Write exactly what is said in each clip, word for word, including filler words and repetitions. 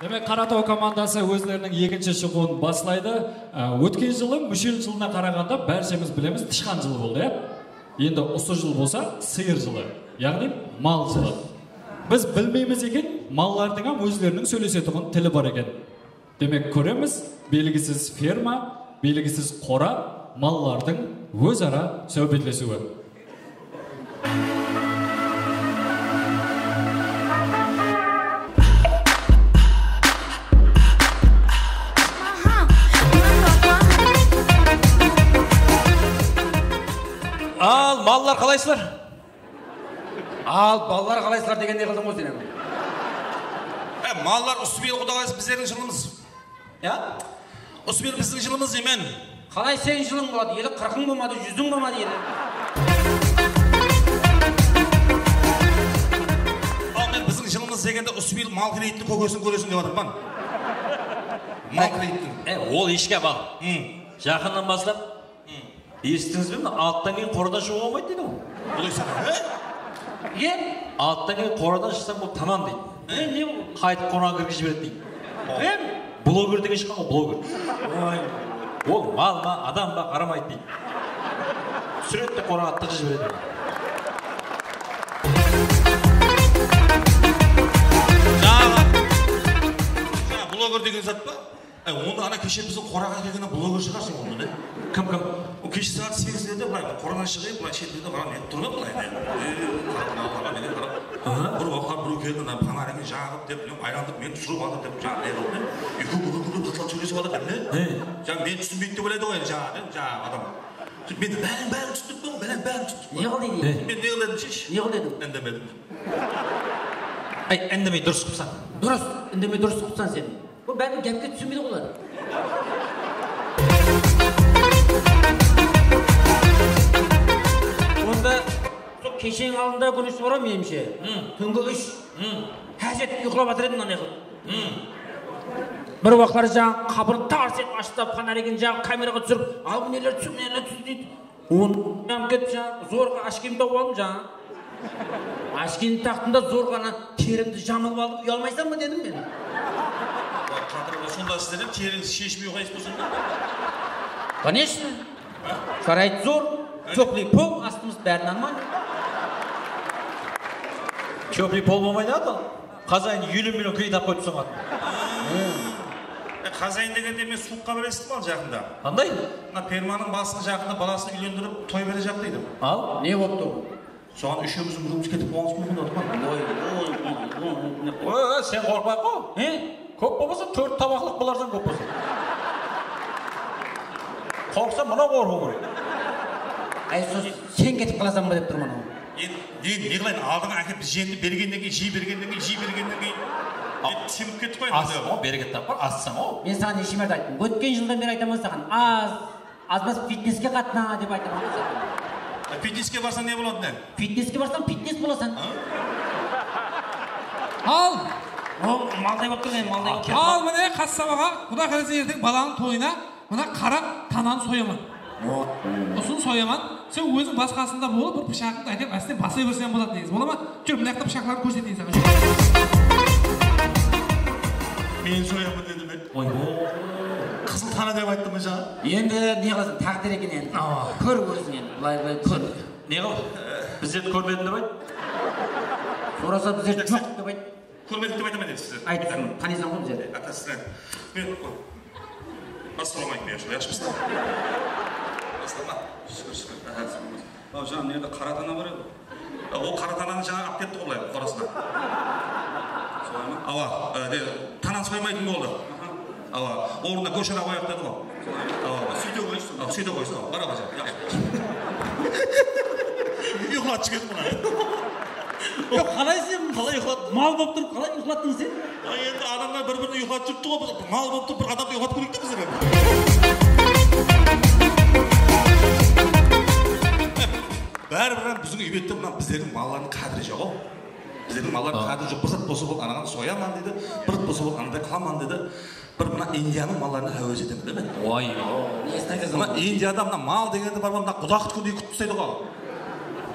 Demek, Qarataw komandası ózleriniń ekinshi shıǵıwın baslaydı. Á, ótken jılı múshel jılına qaraǵanda bárshemiz bilemiz, tıshqan jılı boldı, ya? Endi usı jıl bolsa sıyır jılı, yaǵnıy mal jılı. Biz bilmeymiz eken, mallardıń hám ózleriniń sóylesetuǵın tili bar eken. Demek, kóremiz, belgisiz ferma, belgisiz qora, mallardıń óz-ara sáwbetlesiwi. Al, mallar, qalaysızlar? Al, balalar, qalaysızlar degen ne qıldıń ǵoy sen endi? E, mallar, usı bıyıl, Quda qálese, bizlerdiń jılımız. Ya? Usı bıyıl bizdiń jılımız deymen. Qalay seniń jılıń boladı? Ele qırqıń bolmadı, júziń bolmadı ele. Al, men bizdiń jılımız degende usı bıyıl mal kereytiniń kókesin kóresin dep atırman. Mal kereytiniń. E, ol eshke baq. Hı. Jaqınnan baslap Esittińiz be, mına alttan keyin qoradan shıǵıwǵa bolmaydı deydi ǵoy. Bul esa, e? Ne? Alttan keyin qoradan shıqsań, bul tamam deydi. E, ne bul? Qaytıp qoraǵa kirgizip jiberedi deydi. Kim? Bloger degen shıqqan ǵoy, bloger. Oy. Ol mal ma, adam ba, qaramaydı deydi. Túsiredi de qoraǵa tıǵıp jiberedi. Jańa, jańa bloger degen zat pa? Ay, onda ana keshe biziń qoraǵa kelgen bloger shıǵarsıń onda, ne? Kim, kim? O keshe saat segizlerde bılay qoradan shıǵayın, bılay shetlerde manaw netip tur ǵoy bılay, ne? E, qarap, mınaw qarap, mınaw qarap. Aha. Bir waqıtlar birew keldi, mına fonarigin jaǵıp dep, mınaw aylandıp, meni túsirip aldı dep, jańa ne qıldı, ne? Ekew gúgir-gúgir qızlar sóylesip aldı, ne? He. Jańa meni túsinbeydi dep oylaydı ǵoy, jańa, ne? Jańa adam. Men bárin, bárin túsindik pe, bárin, bárin túsindik pe? Ne qıl deydi? He. Men ne qıl dedim, shesh? Ne qıl dedim? Indemedim. Ay, indemey durıs qıpsań. Durıs, indemey durıs qıpsań sen. Bul báribir gápke túsinbeydi ǵoy olar. Onda sol kesheniń aldında kúnish bar ǵoy, menimshe. Hı. Túngi úsh. Hı. Háset uyıqlap atır edim, mınanday qılıp. Hı. Bir waqıtları jańa qapını tars etip ashıp, fonarigin jaǵıp, kameraǵa túsirip, al, mıneler túsir, mıneler túsir deydi. Onnan ketip jańa zorǵa ashkiyim tawıp aldım jańa. Ashkiyimdi taqtım da, zorǵa ana terimdi jamılıp aldım, uyalmaysań ba dedim men. Qatır, sonda sizler hám terińizdi sheship uyıqlaysız ba sonda? Конечно. Sharait zor. Teplый pol, astımız bári нормально. Teplый pol bolmaydı ǵoy. Xozayın eliw million kredit alıp qoyıptı soǵan. E, xozayın degende men suwıqqa bir esittim al jaqında. Qanday? Mına fermanıń basın jaqında balasın úylendirip toy berejaq deydi. Al. Ne bolıptı ol? Soǵan úshewimizdiń bir umız ketip qalǵanımız múmkin edi ǵoy. Oy, oy, oy, oy, oy. Oy, oy, sen qorqpay-aq qo. He? Kóp bolmasa tórt tabaqlıq bolarsań, kóp bolsa. Qorqsa mınaw qorqıw kerek. Ay, sol sen ketip qalasań ba dep turman ǵoy. Endi ne, ne qılayın, aldıńa ákep jemdi bergennen keyin, jey bergennen keyin, jey bergennen keyin. Al. Endi semip kettik ǵoy endi. Assań ǵoy, bereket tapqır, assań ǵoy. Men saǵan neshe márte ayttım. Ótken jıldan beri aytaman saǵan, az, azmaz fitneske qatna dep aytaman saǵan. E, fitneske barsań ne boladı endi? Fitneske barsań, fitnes bolasań. Ha? Al! O, malday bolıp tur, men malday bolıp tur. Al, mine, qassabaǵa, Quda qálese erteń balanıń toyına Mına qara tananı soyaman. Usını soyaman. Sen óziń bas qasında bolıp, bir pıshaqıńdı ákep, áste baslay berseń boladı, negizi. Bola ma? Júr, mına jaqta pıshaqlardı kórseteyin saǵan. Júr. Men soyaman dedim be? Oy, oy. Qızıl tana dep ayttım ba jańa? Endi ne qılasań, táǵdir eken endi. Awa. Kór óziń endi, bılay, bılay kór. Ne qıl? Bizlerdi kórmediń dep ayt. Sorasa bizlerdi joq dep ayt. Kórmedik dep aytaman endi sizler. Ayt, tanıysań ǵoy bizlerdi. Ata sizler. Men, assalamu aleykum, yaqshı, yaqshımısızlar? Baslama. Shúkir, shúkir. Aha. Al, janım, mına jerde qara tana bar edi. Ya, ol qara tananı jańa alıp ketti ǵoy, qorasına. Solay ma? Awa, e, de, tananı soymaytın boldı. Aha. Awa, ornına góshara qoyaq dedi ǵoy. Awa, awa. Súyte qoyısh. Awa, súyte qoyısh. Awa, bara qoysa. Uyıqlatıp jiberdi mına. Yoq, qalay sen? Qalay uyıqlattın? Mal bolıp turıp qalay uyıqlattıń sen? Ay, endi adamlar bir-birin uyıqlatıp júripti ǵoy, biz mal bolıp turıp bir adamdı uyıqlatıp kóreyik te bizler. Báribir hám biziń úy bette mına bizlerdiń mallardıń qádiri joq-aw. Bizlerdiń mallardıń qádiri joq. Bir zat bolsa bol, anaǵan soyaman deydi, bir zat bolsa bol, anaday qılaman deydi. Bir mına Indiyanıń mallarına háwes etemen de men. Oy, o. Nesin aytasań? Mına Indiyada mına mal degendi bar ma, mına qudaq kúndey kútip taslaydı ǵoy.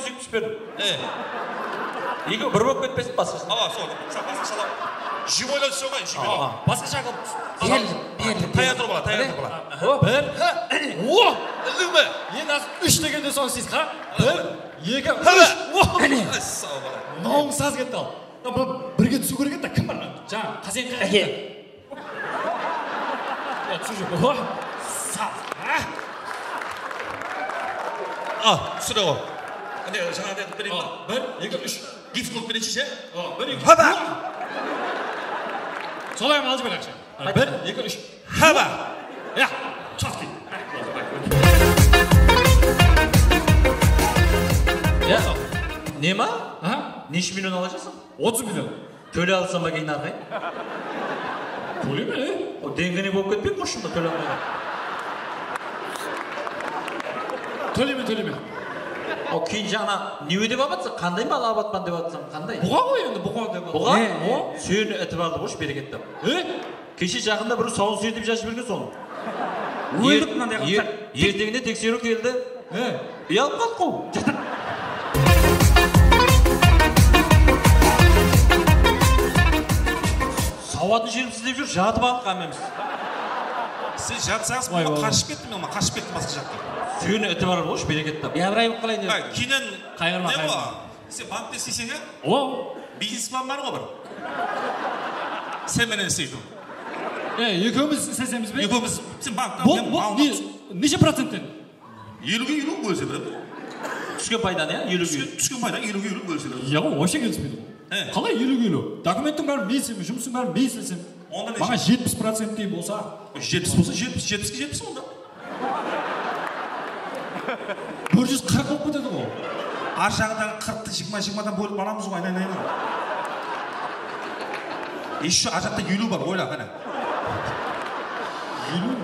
Sóytip berdim. E. Ekewi bir bolıp ketpesin, basqasha. Awa, sol. Basqasha. Júmela túsedi ǵoy, júmela. Awa. Basqasha qılıp. Berli, berli. Tayar tur bala, tayar tur bala. Bir. O! Bildin be? Endi az úsh degende soń siz, ha? Bir, eki, úsh. O! Qáne. Sawbala. Mınawıń saz ketti al. Ya, bu birge túsiw kerek edi, kim bar? Jańa Qásen qayaqta? Áke. Ya, túsip júr. O! Saz. A! A, túsire ǵoy. Áne, jańa dedi, bir, bir, eki, úsh. Gif qılıp bereyinshi, she? O, bir, eki. Haba! Solay ma, Alıjbay aqsha? Bir, eki, úsh. Haba! Ya, chotkiy. Ya, ne ma? Aha. Neshe million alajaqsań? Otız million. Tóle alsam ba keyin arqayın? Tóleme, e? O, deńgene bolıp ketpey qoshımda tóle almay. Tóleme, tóleme. O, keyin jańa ne dep alıp atsań? Qanday mal alıp atpan dep atsań? Qanday? Buǵa ǵoy endi, buǵa dep. Buǵa? E, o? Sen itibarlı bolshı, bereket tap. E? Keshe jaqında birew sawın súyedi dep jazıp jibergen sonı. Óldik mınanday qılıp. Ertegine tekseriw keldi. He. Uyalıp qaldık-ǵo. Sawadın jerimiz izlep júr, jatıp aldıq hámmemiz. Siz jatsańız, men qashıp kettim, men qashıp kettim basqa jaqqa. Seni itibarlı bolshı, bereket tap. Yabıray bolıp qalayın. Ay, keyin qayırma, ne bu? Sen bankte isleseń, á? Owa. Biznes plan bar ǵo bir. Sen menen isleytuǵın. E, ekewimiz islesemiz be? Ekewimiz, sen bankta, men malın. Neshe procentten? Eliwge eliw bólse beredi. Túsken paydanı, ya, eliwge eliw. Túsken, túsken paydanı eliwge eliw bólse beredi. Ya, ǵo, вообще kelispeydi ǵo. He. Qalay eliwge eliw? Dokumenttiń bárin men islesem, jumıstıń bárin men islesem. Onda neshe? Maǵan jetpis procenttey bolsa. Jetpis bolsa, jetpis, jetpiske jetpis onda. Bir júz qırq bolıp ketedi ǵo. Ar jaǵındaǵı qırqtı jigirma, jigirmadan bólip alamız ǵoy, aylanayın. Ещё ar jaqta eliw bar, oyla, qáne. Eliw?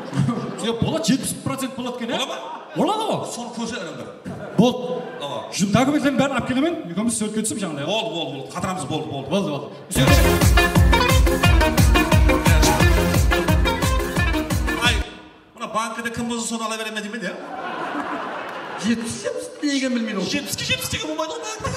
Ya, boladı, jetpis procent boladı eken, ya? Bola ma? Boladı ǵoy. Sonı kórse adamlar. Boldı. Awa. Dokumentlerdiń bárin alıp kelemen, ekewimiz sóytke túsip, jańaǵıday. Boldı, boldı, boldı. Qatıramız, boldı, boldı. Boldı, boldı. Ay, mına bankide kim bolsa sonı ala beremen deymen, ya. Jetpis, jetpis ne eken bilmeydi ol. Jetpiske jetpis degen bolmaydı ǵoy bankte.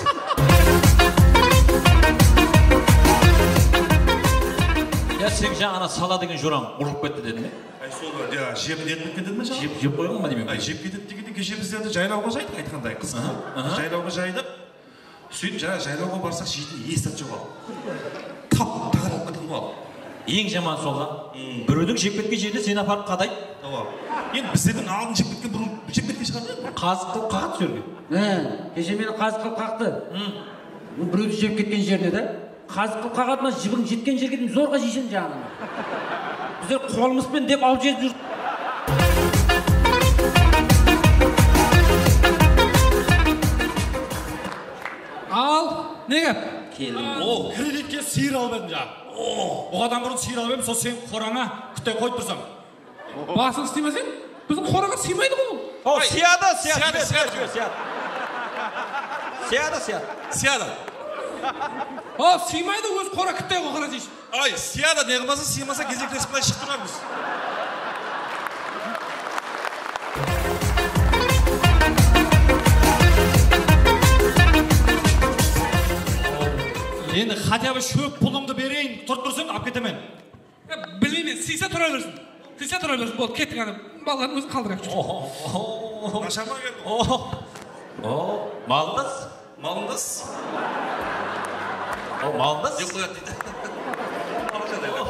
Ya, sen jańa ana Sala degen jorań urılıp ketti dediń be? Ay, sol, ya, jep ketken dedim be jańa? Jep, jep qoyǵan ba deymen. Ay, jep ketedi degende, keshe bizlerdi jaylawǵa jaydıq, aytqanday, qız. Aha, aha. Jaylawǵa jaydıq. Sóytip, jańa jaylawǵa barsaq, jeytin es zat joq al. Tap, taǵır atlatın al. Eń jaman sol da. Hmm. Birewdiń jep ketken jerine seni aparıp qadaydı. Awa. Endi bizlerden aldın jep ketken burın jep ketken shıǵar da. Qazıq qılıp qaǵadı sol jerge. He, keshe meni qazıq qılıp qaqtı. Hmm. Birewdi jep ketken jerine de. Qazıq qılıp qaǵadı ma, jibin jetken jerge deyin zorǵa jeyseń jaǵınan. Bizler qolımız benen dep alıp jep júrdik. Al, ne gáp? Keldim. O, kreditke sıyır alıp edim jaǵı. O, oǵadan burın sıyır alıp edim, sol seniń qorańa kútte qoyıp tursań. Basıń sıymasa, biziń qoraǵa sıymaydı ǵoy ol. O, sıyadı, sıyadı, sıyadı, sıyadı, sıyadı. Sıyadı, sıyadı. Sıyadı. O, sıymaydı, óz qora kittey ǵoy, qara deyshi. Ay, sıyadı, ne qılmasın, sıymasa, gezeklesip qılay shıǵıp turarmız. Endi хотя бы shóp pulımdı bereyin, turıp tursın, alıp ketemen. Ya, bilmeymen, sıysa tura bersin. Sıysa tura bersin, boldı, kettik, ana, balalardıń ózin qaldırayıq. Oho, oho. Nashar ma berdi? Oho. O, maldas. Maldas? O, maldas? Joq, qoyadı deydi.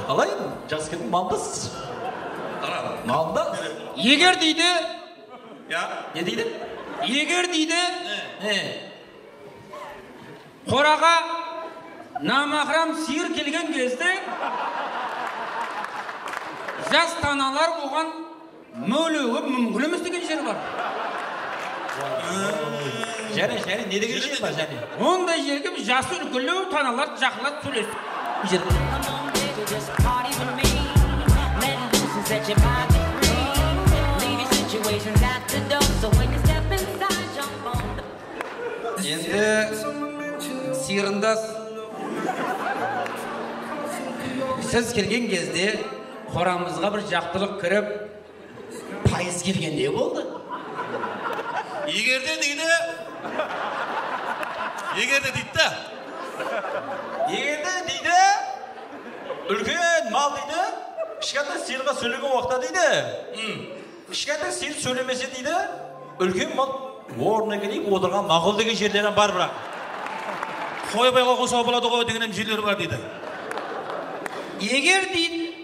Qalay, jası keldi, maldas. Qara. Maldas. Eger deydi. Ya. Ne deydi? Eger deydi. E. Qoraǵa namahram sıyır kelgen gezde jas tanalar oǵan máwlege múmkin emes degen jeri bar. Jáne, jáne, ne degen jer bar, jáne? Onday jerge biz jası úlkenlew tanalardı jaqınlatıp sóylesip jer. Come on, baby, just party with me. Let loose and set your body free. Leave your situations at the door. So when you step inside, jump on the Endi sıyırındas, siz kelgen gezde qoramızǵa bir jaqtılıq kirip, payız kelgendey boldı. Eger de deydi, eger de deydi da. Eger de deydi, úlken mal deydi, kishkentay sıyırǵa sóylegen waqıtta deydi. Hmm. Kishkentay sıyır sóylemese deydi, úlken mal ornına kelip otırǵan maqul degen jerleri hám bar, biraq. Qoybayǵa qosa boladı ǵoy degen hám jerleri bar deydi. Eger deydi,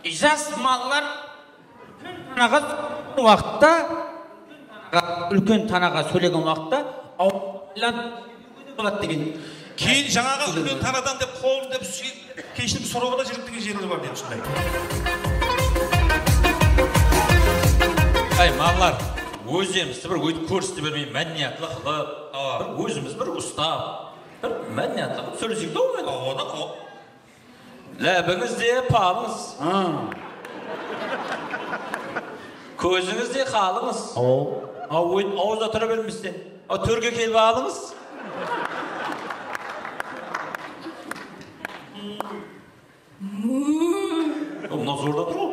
e, jas mallar tanaǵa waqıtta, úlken tanaǵa sóylegen waqıtta, aylanıp boladı degen. Keyin jańaǵı úlken tanadan dep qolın dep sıyıp, keshirip sorawǵa da júrip degen jerleri bar deydi, usınday. Ay, mallar, ózlerimiz bir óytip kórsetip bermey, mádeniyatlı qılıp, awa, bir ózimiz bir ustap, bir mádeniyatlı qılıp sóylesek de bolmaydı. Awa, da, awa. Lábińiz de palıńız. Ha. Kózińiz de qalıńız. Aw. Aw, óyt-, awızda tura bermesten. Aw, tórge kelip alıńız. Mınaw zorlap tur ǵoy.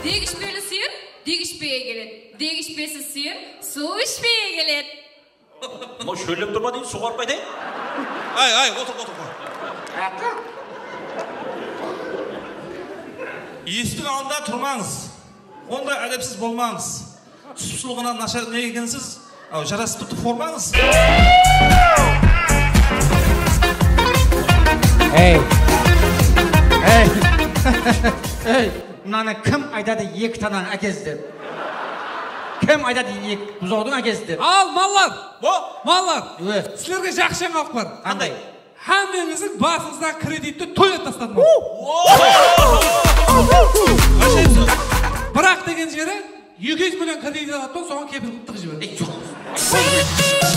Degishpeli sıyır degishpege keledi. Degishpesiz sıyır suw ishpege keledi. Mınaw shóllep tur ma deydi, suwǵarıp aytayın. Ay, ay, otır, otır, otır. Esittiń aldında turmańız. Onday ádepsiz bolmańız. Sup-sulıǵına nashar ne ekensiz? Aw, jarasıp turıptı formańız. Ey! Ey! Ey! Mınanı kim aytadı eki tanań ákesi dep? Kim aytadı eki buzawdıń ákesi dep? Al, mallar! Bo? Mallar! Ewe. Sizlerge jaqsı jańalıq bar. Qanday? Hámmeńizdiń basıńızdaǵı kreditti toylatıp tasladım. Biraq degen jeri, Eki júz million kredit aladı da, soǵan kepil qılıp tıǵıp jiberdi. Ey, joq.